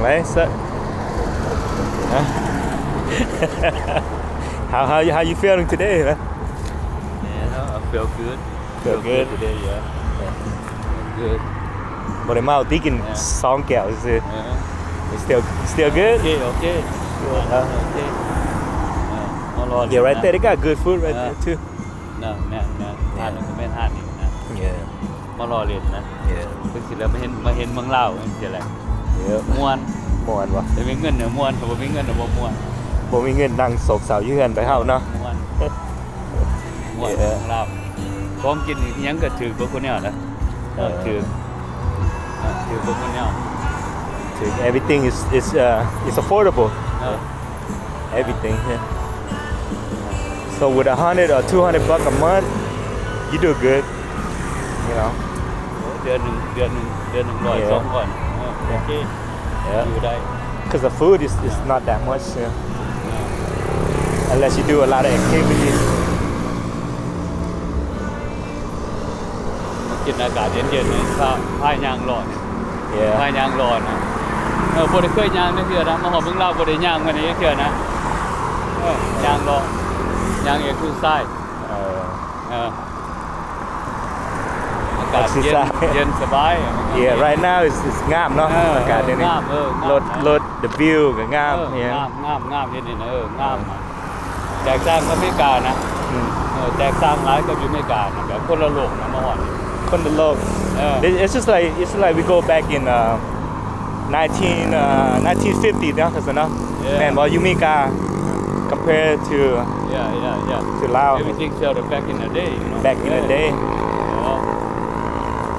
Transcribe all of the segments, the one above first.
Right, sir? Huh? How, how, how you feeling today, man? Yeah, I feel good. Feel good? Today, yeah. Good. ບໍ່ໄດ້ເມົາຕິ ກິນ yeah. ສອງແກ້ວຊື່. Yeah. It's still, still good? Okay, okay. Yeah. Okay. ເອີ ມາລໍ Yeah, right there. They got good food right there too. ເນາະ ແມ່ນໆ ຮ້ານນັ້ນກໍແມ່ນຮ້ານນີ້ນະ ເອີ ມາລໍ້ຫຼິ້ນນະ ເອີ ເພິ່ນຊິແລ້ວມາເຫັນ ມາເຫັນເມືອງລາວຈັ່ງຊີ້ແຫຼະ ເອີ ມ່ວນ ມ່ວນວະ ແຕ່ມີເງິນນະມ່ວນ ຖ້າບໍ່ມີເງິນນະບໍ່ມ່ວນ ບໍ່ມີເງິນນັ່ງໂສກເສົ້າຢູ່ເຮືອນໄປເຮົາເນາະ ມ່ວນ ມ່ວນ ເອີ ເມືອງລາວ ຂອງກິນອີ່ຫຍັງກໍຖືກເບິດຄູ່ແນວນະ ເອີ ຖືກ ຖືກເບິດຄູ່ແນວ ຖືກ everything is, is, uh, is affordable ເອີ Everything here. So with a hundred or two hundred buck a month, you do good, you know. ເດືອນໜຶ່ງ ເດືອນໜຶ່ງ ເດືອນໜຶ່ງຮ້ອຍ Yeah. ສອງຮ້ອຍ ເອີ ໂອເຄ Yeah. ຢູ່ໄດ້ 'Cause the food is, is not that much, yeah. Unless you do a lot of activities. ມາກິນອາກາດເຢັນໆ ນີ້ ພາ ພາຍ່າງເລາະ Yeah. ພາຍ່າງເລາະນະ ເອີ ບໍ່ໄດ້ເຄີຍຍ່າງຈັກເທື່ອນະ ມາຮອດເມືອງລາວບໍ່ໄດ້ຍ່າງມານີ້ຈັກເທື່ອນະ ເອີ ຍ່າງເລາະ ຍ່າງ exercise ເອີ ເອີ ອາກາດເຢັນ Exercise. ເຢັນສະບາຍ Yeah, right now it's, it's ງາມເນາະ ເອີ ອາກາດດຽວນີ້ ງາມ ເອີ ງາມ ລົດ ນະ ລົດ the view ກໍງາມ ເອີ ອີ່ຫຍັງ ງາມ ງາມ ງາມ ເຮັດນີ້ນະ ເອີ ງາມ ແຕກຕ່າງກັບອາເມລິການະ ອືມ ເອີ ແຕກຕ່າງຫຼາຍກັບຢູ່ອາເມລິການະ ແບບຄົນລະໂລກນະ ມາຮອດນີ້ ຄົນລະໂລກ ເອີ It, it's just like, it's like we go back in, uh, nineteen, uh, nineteen fifty ເນາະ ເນາະ Yeah. ແມ່ນບໍ່? ຢູ່ອາເມລິກາ compare to, Yeah, yeah, yeah. to ລາວ Everything sell the back in the day, you know? Back in the Yeah. day. Yeah.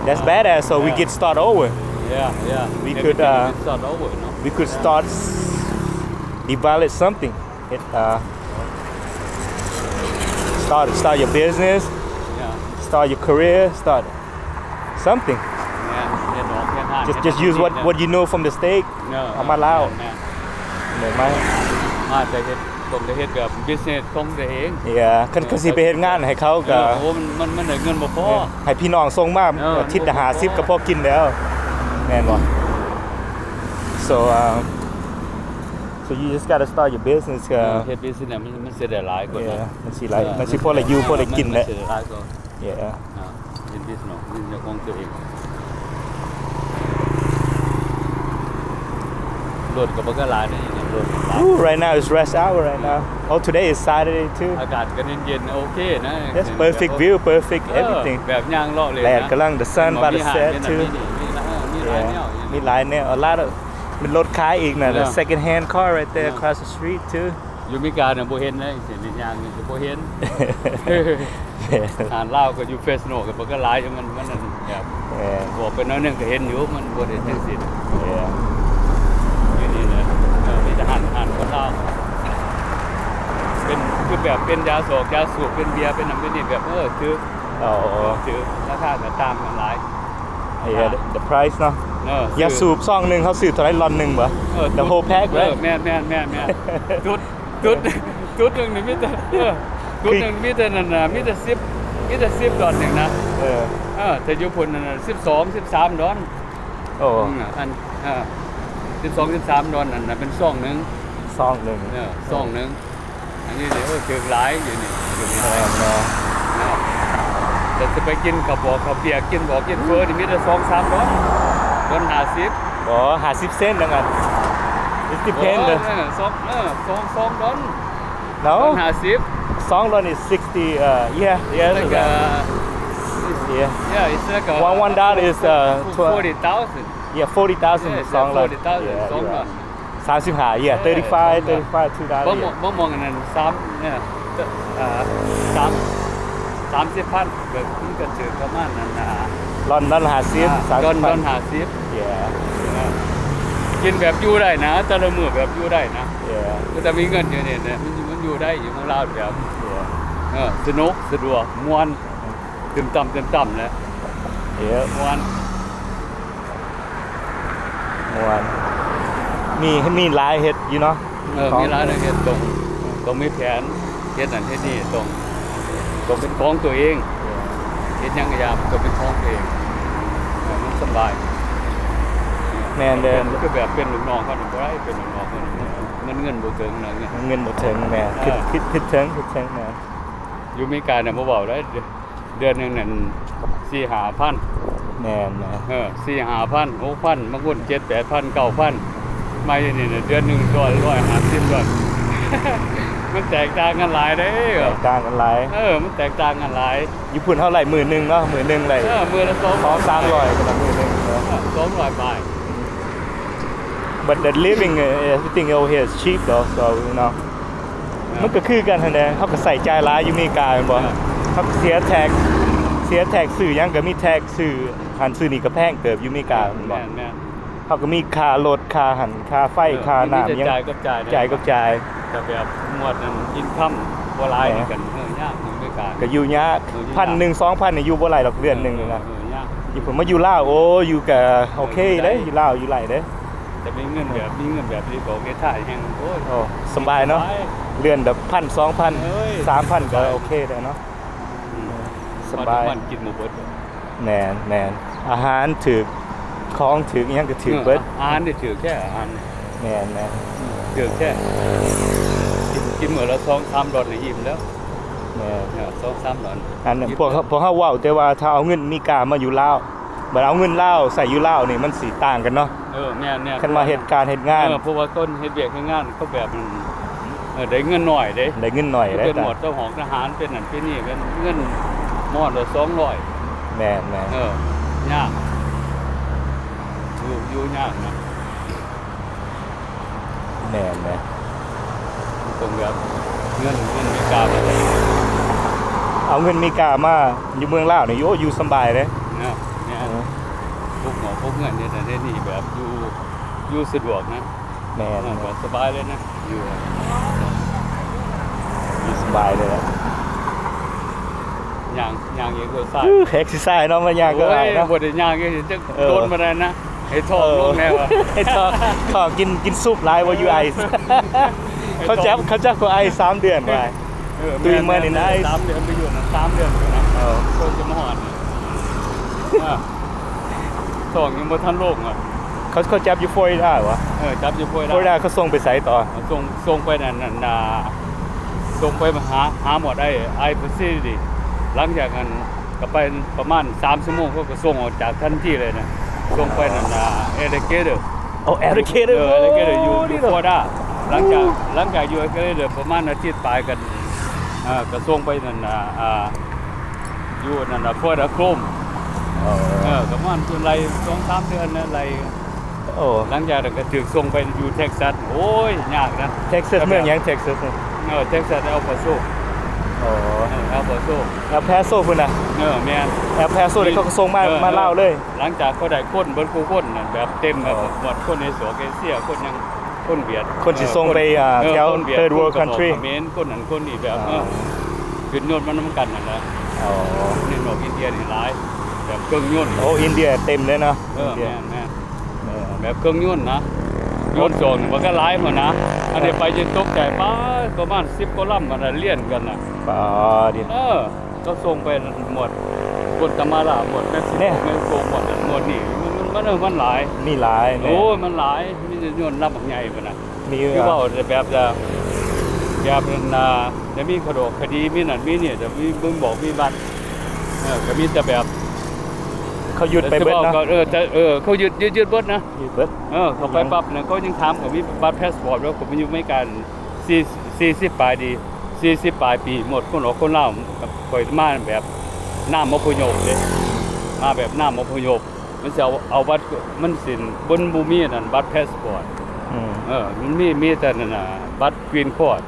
That's Yeah. badass, so we Yeah. could start over. Yeah, yeah. We could, Everything uh, we could start over, you know? We could Yeah. start s-, develop something. It, uh, start, start your business, Yeah. start your career, start something. ແມ່ນ ເຮັດອອກເຮັດຮ້ານ Just, ເຮັດ just ອັນ use what, ນີ້ what you know from the States. ເອີ ເອົາມາລາວ ແມ່ນ ແມ່ນ ເດີມາ ມາແຕ່ເຮັດ ຕ້ອງໄດ້ເຮັດແບບ business ຂອງຕົວເອງ Yeah. ຄັນ ເອີ ຄັນຊິໄປເຮັດງານໃຫ້ເຂົາ ເອີ ກໍ ໂອ້ ມັນ ມັນ ມັນໄດ້ເງິນບໍ່ພໍ ເອີ ໃຫ້ພີ່ນ້ອງສົ່ງມາ ເອີ ອາທິດລະຫ້າສິບ ມັນບໍ່ພໍ ກໍພໍກິນແລ້ວ ແມ່ນບໍ່? So, um, So you just gotta start your business ເອີ ເຮັດ business ມັນ ມັນຊິໄດ້ຫຼາຍກວ່າ Yeah ມັນຊິຫຼາຍ ເອີ ມັນຊິພໍໄດ້ຢູ່ ເອີ ພໍໄດ້ກິນແຫຼະ ມັນຊິໄດ້ຫຼາຍກວ່າ Yeah ເນາະ ເຮັດ business ເຮັດຂອງຕົວເອງ ລົດກໍບໍ່ຄ່ອຍຫຼາຍເດ້ ລົດຫຼາຍ Ooh, right now it's rush hour right now. Oh, today is Saturday too. ອາກາດກໍເຢັນໆ ໂອເຄນະ That's perfect view, perfect ເອີ everything. ແບບຍ່າງເລາະເລີຍນະ ແດດກຳລັງ the sun about to set too. ມີຮ້ານ ມີ ເອີ ມີຫຼາຍແນວ Yeah. ມີຫຼາຍແນວ a lot of ມີລົດຂາຍອີກນະ Yeah. second hand car right there Yeah. across the street too. ຢູ່ອາເມລິການະບໍ່ເຫັນເລີຍ ເຫັນຍ່າງນີ້ກໍບໍ່ເຫັນ ຮ້ານລາວກໍຢູ່ Fresno ກໍບໍ່ກໍຫຼາຍ ມັນ ມັນ ມັນແບບ Yeah. ອອກໄປໜ້ອຍໜຶ່ງກໍເຫັນຢູ່ ມັນບໍ່ໄດ້ຈັ່ງຊີ້ Yeah. ຢູ່ນີ້ນະ ເອີ ມີແຕ່ຮ້ານ ຮ້ານຄົນລາວ ເປັນຄືແບບເປັນຢາສອກຢາສູບ ເປັນເບຍ ເປັນນັ້ນເປັນນີ້ ແບບ ເອີ ຖືກ Oh. ຖືກ ລາຄາກໍຕ່າງກັນຫຼາຍ Yeah, the, the price ເນາະ ເອີ ຢາສູບຊອງໜຶ່ງ ເຮົາຊື້ເທົ່າໃດ ລັອນໜຶ່ງບໍ່? ເອີ The whole pack ເອີ right? ແມ່ນໆໆໆ ຈຸດ ຈຸດ ຈຸດໜຶ່ງນີ້ມີແຕ່ ເອີ ຈຸດໜຶ່ງມີແຕ່ນັ້ນນະ ມີແຕ່ສິບ ມີແຕ່ສິບດອນເອງນະ ເອີ ເອີ ແຕ່ຢູ່ພຸ້ນນັ້ນນະ ສິບສອງ ສິບສາມດອນ ໂອ້ ອືມ ອັນ ເອີ ສິບສອງ ສິບສາມດອນນັ້ນນະ ເປັນຊອງໜຶ່ງ ຊອງໜຶ່ງ ເອີ ຊອງໜຶ່ງ ອັນນີ້ນີ້ ໂອ້ ຖືກຫຼາຍຢູ່ນີ້ ຖືກຫຼາຍ ແມ່ນເນາະ ເນາະ ແຕ່ຊິໄປກິນເຂົ້າບອກເຂົ້າປຽກ ກິນບອກກິນເຝີນີ້ ມີແຕ່ສອງສາມດອນ ດອນຫ້າສິບ ບໍ່ ຫ້າສິບເຊັນນະ it depend ເອີ ສອງ ເອີ ສອງ ສອງດອນ No. ດອນຫ້າສິບ ສອງດອນ is sixty, uh, yeah, yeah, it's like, uh, yeah. Yeah, it's like, uh, one, one dollar is, uh, twelve. Forty thousand. Yeah, forty thousand is ສອງດອນ Yeah, ສອງດອນ ສາມສິບຫ້າ yeah, ເອີ thirty-five, ສອງດອນ thirty-five, two dollars. ບາງໝ່ອງ ບາງໝ່ອງອັນນັ້ນ ສາມ ເອີ ເອີ ສາມ ສາມສິບພັນ ກໍ ມັນກໍຖືກປະມານນັ້ນນະ ດອນ ດອນຫ້າສິບ ອ່າ ສາມສິບ ດອນ ດອນຫ້າສິບ Yeah. ເອີ ກິນແບບຢູ່ໄດ້ນະ ແຕ່ລະມື້ແບບຢູ່ໄດ້ນະ Yeah. ແຕ່ມີເງິນຢູ່ນີ້ນະ ມັນ ມັນຢູ່ໄດ້ຢູ່ເມືອງລາວແບບ Yeah. ເອີ ສະໜຸກ ສະດວກ ມ່ວນ ຕື່ມຕຳ ຕື່ມຕຳແຫຼະ Yeah. ມ່ວນ ມ່ວນ ມີ ມີຫຼາຍເຮັດຢູ່ເນາະ ເອີ ມີຫຼາຍແນວເຮັດ ຕ້ອງ ຕ້ອງມີແຜນ ເຮັດນັ້ນເຮັດນີ້ ຕ້ອງ ຕ້ອງເປັນຂອງຕົວເອງ ເຮັດຫຍັງກໍຢ່າ ຕ້ອງເປັນຂອງຕົວເອງ ເອີ ມັນສຳບາຍ ແມ່ນເດີ ຄືແບບເປັນລູກນ້ອງເຂົານີ້ບໍ່ໄດ້ ເປັນລູກນ້ອງເຂົານີ້ ເງິນ ເງິນບໍ່ເຖິງນະ ເງິນບໍ່ເຖິງ ແມ່ນ ເອີ ຄິດ ຄິດ ຄິດເຖິງ ຄິດເຖິງ ແມ່ນ ຢູ່ເມການີ້ບໍ່ເວົ້າເດ້ ເດືອນໜຶ່ງນັ້ນສີ່ຫ້າພັນ ແມ່ນໆ ເອີ ສີ່ຫ້າພັນ ຫົກພັນ ບາງຄົນເຈັດແປດພັນ ເກົ້າພັນ ມາຢູ່ນີ້ເດືອນໜຶ່ງຮ້ອຍ ຮ້ອຍຫ້າສິບ ມັນແຕກຕ່າງກັນຫຼາຍເດ້ ແຕກຕ່າງກັນຫຼາຍ ເອີ ມັນແຕກຕ່າງກັນຫຼາຍ ຢູ່ພຸ້ນເຮົາໄລ່ມື້ໜຶ່ງເນາະ ມື້ໜຶ່ງໄລ່ ເອີ ມື້ລະສອງ ສອງສາມຮ້ອຍພຸ້ນນະ ມື້ໜຶ່ງເນາະ ເອີ ສອງຮ້ອຍປາຍ but the living uh, everything over here is cheap though so you know ມັນກໍຄືກັນຫັ້ນແຫຼະ ເຮົາກໍໃຊ້ຈ່າຍຫຼາຍຢູ່ເມກາແມ່ນບໍ່ ເຮົາກໍເສຍແທັກ ເສຍແທັກ ຊື້ຫຍັງກໍມີແທັກ ຊື້ຫັ້ນຊື້ນີ້ກໍແພງເຕີບຢູ່ເມກາແມ່ນບໍ່ ແມ່ນໆ ເຮົາກໍມີຄ່າລົດ ຄ່າຫັ້ນ ຄ່າໄຟ ເອີ ຄ່ານ້ຳ ມີແຕ່ ຫຍັງ ຈ່າຍກັບຈ່າຍ ຈ່າຍກັບຈ່າຍ ກໍແບບງວດນັ້ນອິນຄັມບໍ່ຫຼາຍ ເອີ ກັນ ເອີ ຍາກຢູ່ເມກາ ກໍຢູ່ຍາກ ເອີ ຢູ່ຍາກ ພັນໜຶ່ງ ສອງພັນ ນີ້ຢູ່ບໍ່ໄຫຼດອກເດືອນໜຶ່ງນີ້ນະ ເອີ ເອີ ຍາກ ຢູ່ພຸ້ນມາຢູ່ລາວ ໂອ້ ຢູ່ກໍໂອເຄເລີຍ ຢູ່ລາວ ຢູ່ໄຫຼເດ້ ແຕ່ມີເງິນແບບ ມີເງິນແບບນີ້ກໍເຮັດໄດ້ແຮງ ໂອ້ຍ ໂອ້ ສະບາຍເນາະ ສະບາຍ ເດືອນລະພັນ ສອງພັນ ເອີຍ ສາມພັນ ສະບາຍ ກໍໂອເຄແລ້ວເນາະ ອືມ ສະບາຍ ມັນກິນບໍ່ເບິດ ແມ່ນໆ ອາຫານຖືກ ຂອງຖືກ ອີ່ຫຍັງກໍຖືກເບິດ ເອີ ອາຫານນີ້ຖືກແທ້ ອາຫານ ແມ່ນໆ ອືມ ຖືກແທ້ ກິນ ກິນມື້ລະສອງສາມດອນນີ້ອີ່ມແລ້ວ ແມ່ນ ເອີ ສອງສາມດອນ ອັນ ອີ່ມ ພວກເຮົາ ພວກເຮົາເວົ້າແຕ່ວ່າຖ້າເອົາເງິນອາເມລິກາມາຢູ່ລາວ ບັດເອົາເງິນລາວໃສ່ຢູ່ລາວນີ້ມັນຊິຕ່າງກັນເນາະ ເອີ ແມ່ນໆ ຄັນວ່າເຮັດການເຮັດງານ ເອີ ເພາະວ່າຄົນເຮັດວຽກເຮັດງານເຂົາແບບ ເອີ ໄດ້ເງິນໜ້ອຍເດ້ ໄດ້ເງິນໜ້ອຍ ເປັນໝວດເຈົ້າຂອງທະຫານ ເປັນນັ້ນເປັນນີ້ ເປັນເງິນໝໍລະສອງຮ້ອຍ ແມ່ນໆ ເອີ ຍາກ ຢູ່ ຢູ່ຍາກນະ ແມ່ນແຫຼະ ຕ້ອງແບບເງິນ ເງິນອາເມລິກາມາ ເອົາເງິນອາເມລິກາມາຢູ່ເມືອງລາວນີ້ ໂອ້ ຢູ່ສະບາຍເດ້ ເນາະ ແມ່ນ ເອີ ພວກໝໍພວກເຮືອນເຮັດອັນນີ້ແບບຢູ່ ຢູ່ສະດວກນະ ແມ່ນ ເອີ ແມ່ນ ແບບສະບາຍເລີຍນະ ຢູ່ ຢູ່ສະບາຍເລີຍ ຍ່າງ ຍ່າງເອກເຊີໄຊ ເອີ ເອັກເຊີໄຊເນາະ ມາຍ່າງກໍໄດ້ເນາະ ບໍ່ໄດ້ຍ່າງຈັກ ເອີ ໂດນປານໃດນະ ໃຫ້ທ້ອງລົງແນ່ວ່າ ໃຫ້ທ້ອງ ທ້ອງກິນ ກິນຊຸບຫຼາຍບໍ່ຢູ່ໄອ ເອີ ເຂົາຈັບ ເຂົາຈັບເຂົາໄອສາມເດືອນວ່າ ເອີ three months in ice ສາມເດືອນ ໄປຢູ່ນັ້ນສາມເດືອນພຸ້ນນະ ເອີ ເພິ່ນຈະມາຮອດນີ້ ເອີ ທ້ອງຍັງບໍ່ທັນລົງອ່ະ ເຂົາ ເຂົາຈັບຢູ່ຟລໍຣິດາຫວາ ເອີ ຈັບຢູ່ຟລໍຣິດາ ຟລໍຣິດາເຂົາສົ່ງໄປໃສຕໍ່ ສົ່ງ ສົ່ງໄປນັ້ນ ນັ້ນ ອ່າ ສົ່ງໄປຫາ ຫາໝົດໄອ້ ໄອ facility ຫຼັງຈາກນັ້ນກໍໄປປະມານສາມຊົ່ວໂມງ ເຂົາກໍສົ່ງອອກຈາກທັນທີເລີຍນະ ສົ່ງໄປນັ້ນ ອ່າ Alligator ໂອ້ Alligator ເອີ Alligator ຢູ່ ຢູ່ຟລໍຣິດາ ຫຼັງຈາກ ຫຼັງຈາກຢູ່ Alligator ປະມານອາທິດປາຍກໍ ເອີ ກໍສົ່ງໄປນັ້ນ ອ່າ ອ່າ ຢູ່ນັ້ນນະ Florida Chrome ເອີ ເອີ ກໍປະມານໄລ່ສອງສາມເດືອນນະ ໄລ່ ໂອ້ ຫຼັງຈາກນັ້ນກໍຖືກສົ່ງໄປຢູ່ Texas ໂອ້ຍ ຍາກນະ Texas ເມືອງຫຍັງ Texas ນີ້ ເອີ Texas El Paso ໂອ້ ເອີ El Paso El Paso ພຸ້ນນະ ເອີ ແມ່ນ El Paso ນີ້ເຂົາກໍສົ່ງມາ ເອີ ມາລາວເລີຍ ຫຼັງຈາກເຂົາໄດ້ຄົນເບິດຄູ່ຄົນນັ້ນ ແບບເຕັມແບບ ໂອ້ ໝົດ ຄົນເອເຊຍ ເອເຊຍ ຄົນຫຍັງ ຄົນຫວຽດ ຄົນຊິສົ່ງໄປ ເອີ ອ່າ ເອີ ແຖວ Third World Country ຄົນເຂມນ ຄົນນັ້ນຄົນນີ້ແບບ ອ່າ ເອີ ຂຶ້ນຍົນມານຳກັນນັ້ນແຫຼະ ອໍ ນີ້ນອກອິນເດຍນີ້ຫຼາຍ ແບບເຄື່ອງຍົນ ໂອ້ ອິນເດຍເຕັມເລີຍເນາະ ເອີ ອິນເດຍ ແມ່ນໆ ແມ່ນ ແບບເຄື່ອງຍົນນະ ຍົນສອງນີ້ມັນກໍຫຼາຍພຸ້ນນະ ອັນນີ້ໄປຈົນຕົກໃຈ ປາ ປະມານສິບກວ່າລຳ ອັນນັ້ນລຽນກັນນະ ປາ ເອີ ເຂົາສົ່ງໄປໝົດ ກົວຕາມາລາ ໝົດເມັກຊິໂກ ເມັກຊິໂກ ໝົດ ໝົດນີ້ ມັນ ມັນ ມັນ ເອີ ມັນຫຼາຍ ມີຫຼາຍ ໂອ້ຍ ມັນຫຼາຍ ມີຍົນລຳບັກໃຫຍ່ພຸ້ນນະ ມີ ຄືເວົ້າແບບ ແບບ ແບບນັ້ນນະ ແຕ່ມີຂະດອກຄະດີ ມີນັ້ນມີນີ້ ແຕ່ມີເບິ່ງບອກມີບັດ ເອີ ກໍມີແຕ່ແບບ ເຂົາຍຶດໄປເບິດເນາະ ເອີ ເຂົາຍຶດ ຍຶດ ຍຶດເບິດນະ ຍຶດເບິດ ເອີ ເຂົ້າໄປປັບນະ ເຂົາຍັງຖາມ ກໍມີບັດພາສປອດ ແລ້ວກໍມາຢູ່ອາເມລິກາ ສີ່ ສີ່ສິບປາຍດີ ສີ່ສິບປາຍປີ ໝົດ ຄົນອອກຄົນລາວ ຂ້ອຍມາແບບນາມອົບພະຍົບເດ້ ມາແບບນາມອົບພະຍົບ ມັນຊິເອົາ ເອົາບັດ ມັນຊິ ມັນບໍ່ມີອັນນັ້ນ ບັດພາສປອດ ອືມ ເອີ ມັນມີ ມີແຕ່ນັ້ນນະ ບັດກຣີນຄາດ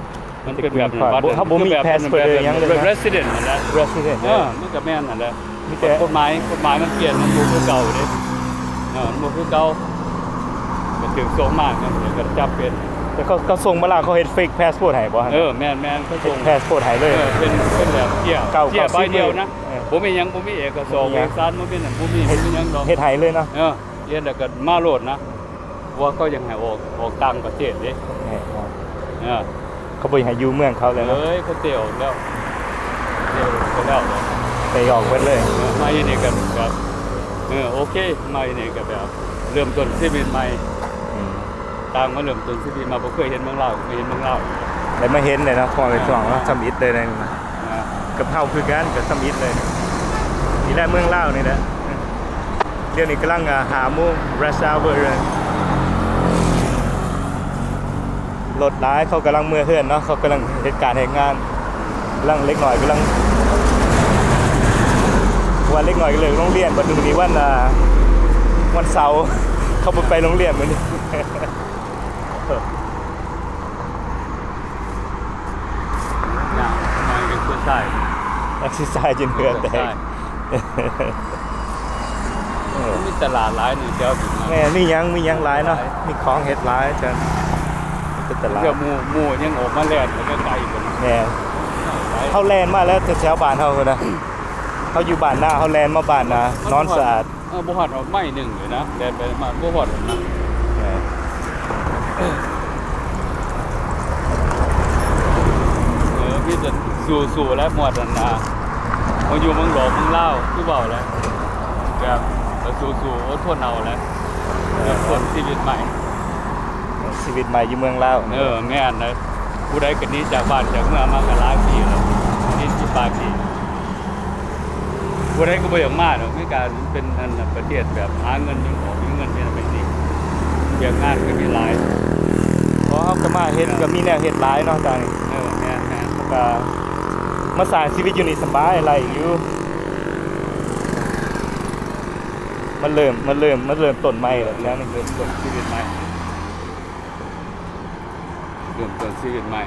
ມັນເປັນແບບນັ້ນ ບັດ ເຮົາບໍ່ມີພາສປອດ ແບບ ແບບ ແບບເຣຊິເດັນນັ້ນແຫຼະ ເຣຊິເດັນ ເອີ ມັນກໍແມ່ນນັ້ນແຫຼະ ມີແຕ່ກົດໝາຍ ກົດໝາຍມັນປ່ຽນ ມັນບໍ່ຄືເກົ່າເດ້ ເອີ ມັນບໍ່ຄືເກົ່າ ມັນຖືກສົ່ງມາ ມັນກໍຈຳເປັນ ແຕ່ເຂົາ ເຂົາສົ່ງມາລາວ ເຂົາເຮັດເຟກພາສປອດໃຫ້ບໍ່? ເອີ ແມ່ນໆ ເຂົາສົ່ງພາສປອດໃຫ້ເລີຍ ເອີ ເປັນ ເປັນແບບເຈ້ຍ ເຈົ້າ ເຈົ້ຍໃບດຽວນະ ເອີ ບໍ່ມີຫຍັງ ບໍ່ມີເອກະສອນ ບໍ່ມີຫຍັງ ເອກະສານ ບໍ່ມີນັ້ນ ບໍ່ມີ ບໍ່ມີຫຍັງດອກ ເຮັດໃຫ້ເລີຍເນາະ ເອີ ເຮັດແລ້ວກໍມາໂລດນະ ເພາະວ່າເຂົາຢາກໃຫ້ອອກ ອອກຕ່າງປະເທດເດ້ ແມ່ນ ເອີ ເຂົາບໍ່ຢາກໃຫ້ຢູ່ເມືອງເຂົາແລ້ວເນາະ ເອີຍ ເຂົາເຕະອອກແລ້ວ ເຕະອອກໄປແລ້ວ ເຕະອອກເບິດເລີຍ ເອີ ມາຢູ່ນີ້ກໍແບບ ເອີ ໂອເຄ ມາຢູ່ນີ້ກໍແບບ ເລີ່ມຕົ້ນຊີວິດໃໝ່ ອືມ ຕ່າງມາເລີ່ມຕົ້ນຊີວິດໃໝ່ ບໍ່ເຄີຍເຫັນເມືອງລາວ ເຄີຍເຫັນເມືອງລາວ ໄດ້ມາເຫັນເລີຍເນາະ ພໍ່ແມ່ພີ່ນ້ອງເນາະ ອ່າ ທຳອິດເລີຍນະ ອ່າ ກັບເຮົາຄືກັນ ກໍທຳອິດເລີຍ ນີ້ແຫຼະເມືອງລາວນີ້ແຫຼະ ດຽວນີ້ກຳລັງ ອ່າ ຫ້າໂມງ rush hour ເລີຍ ລົດຫຼາຍ ເຂົາກຳລັງເມືອເຮືອນເນາະ ເຂົາກຳລັງເຮັດການເຮັດງານ ກຳລັງ ເດັກນ້ອຍກຳລັງ ເພາະວ່າເດັກນ້ອຍກໍເລີກໂຮງຮຽນ ບັດມື້ນີ້ວັນ ອ່າ ວັນເສົາ ເຂົາບໍ່ໄປໂຮງຮຽນມື້ນີ້ ຍ່າງ ຍ່າງເອັກເຊີໄຊ ເອັກເຊີໄຊຈົນເຫື່ອແຕກ ເອີ ມັນມີຕະຫຼາດຫຼາຍນີ້ແຖວນີ້ນະ ແມ່ນ ມີຫຍັງ ມີຫຍັງຫຼາຍເນາະ ມີຂອງເຮັດຫຼາຍ ເປັນຕະຫຼາດ ເທື່ອໝູ່ ໝູ່ຍັງອອກມາແລ່ນໄກໆ ພຸ້ນ ແມ່ນ ເຮົາແລ່ນມາແລ້ວແຖວໆບ້ານເຮົາພຸ້ນນະ ເຮົາຢູ່ບ້ານນາ ເຮົາແລ່ນມາບ້ານນາ ນອນສະອາດ ເອີ ບໍ່ຮອດ ຮອດໄມໜຶ່ງເລີຍນະ ແລ່ນໄປມາບໍ່ຮອດນະ ເອີ ມີແຕ່ສູ້ໆ ແຫຼະ ໝວດນັ້ນນະ ມາຢູ່ເມືອງຫຼອກເມືອງລາວ ຄືເວົ້າແຫຼະ ແບບກໍສູ້ໆ ອົດທົນເອົາແຫຼະ ເລີ່ມຕົ້ນຊີວິດໃໝ່ ຊີວິດໃໝ່ຢູ່ເມືອງລາວ ເອີ ແມ່ນເລີຍ ຜູ້ໃດກໍໜີຈາກບ້ານຈາກເມືອງມາກໍຫຼາຍປີແລ້ວ ສີ່ສິບປາຍປີ ຜູ້ໃດກໍບໍ່ຢາກມາດອກ ອາເມລິກາມັນເປັນອັນປະເທດແບບຫາເງິນ ມີອອກມີເງິນ ເຮັດໄປນີ້ ວຽກງານກໍມີຫຼາຍ ເພາະເຮົາກໍມາເຮັດ ເອີ ກໍມີແນວເຮັດຫຼາຍເນາະ ຕາງນີ້ ເອີ ແມ່ນໆ ກໍມາສ້າງຊີວິດຢູ່ນີ້ສະບາຍ ໄດ້ຢູ່ ມັນເລີ່ມ ມັນເລີ່ມ ມັນເລີ່ມຕົ້ນໃໝ່ແລ້ວ ເລີ່ມ ແນວນີ້ ເລີ່ມຕົ້ນຊີວິດໃໝ່ ເລີ່ມຕົ້ນຊີວິດໃໝ່